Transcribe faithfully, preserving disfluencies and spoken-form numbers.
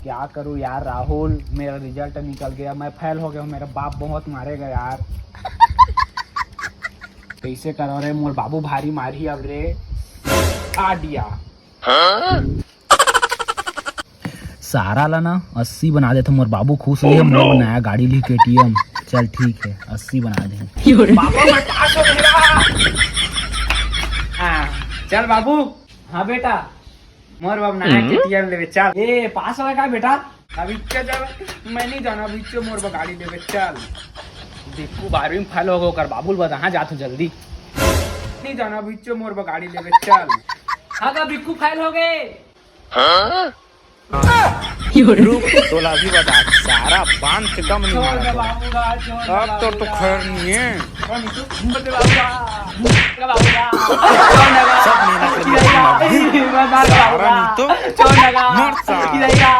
क्या करूँ यार राहुल, मेरा रिजल्ट निकल गया, मैं फेल हो गया हूँ, मेरा बाप बहुत मारेगा यार। कैसे करो रे, मोर बाबू भारी मारी अब रे। आ दिया। सारा ला ना अस्सी बना देथे, मोर बाबू खुश होही, मोर नया गाड़ी ली केटीएम। चल ठीक है, अस्सी बना दे। बाबू मैं पास हो गया। हाँ, चल बाबू। हाँ बेटा, मोर बाबू नया केटीएम लेबे, चल। ए, पास हो गया का बेटा? अभी क्या चल, मैं नहीं जाना, अभी चो मोर बर गाड़ी लेबे, चल। बिक्कू बारहवीं में फेल हो गए, ओकर बाबू ल बता, हाँ, जात हूँ जल्दी। नहीं जाना, अभी चो मोर बर गाड़ी लेबे, चल। हाँ का बिक्कू फेल हो गए? रुक, तोला भी बता, सारा बांध के कम नहीं छोड़ मारा दे तोला। बाबूराज, छोड़ दे अब तो, तो बाबूराज। खैर नहीं है। छोड़ दे बाबूराज, छोड़ दे बाबूराज। सब मेहनत करने की बाबूराज। मैं मार सारा बाबूराज। नहीं तो छोड़ दे बाबूराज। मर सारा।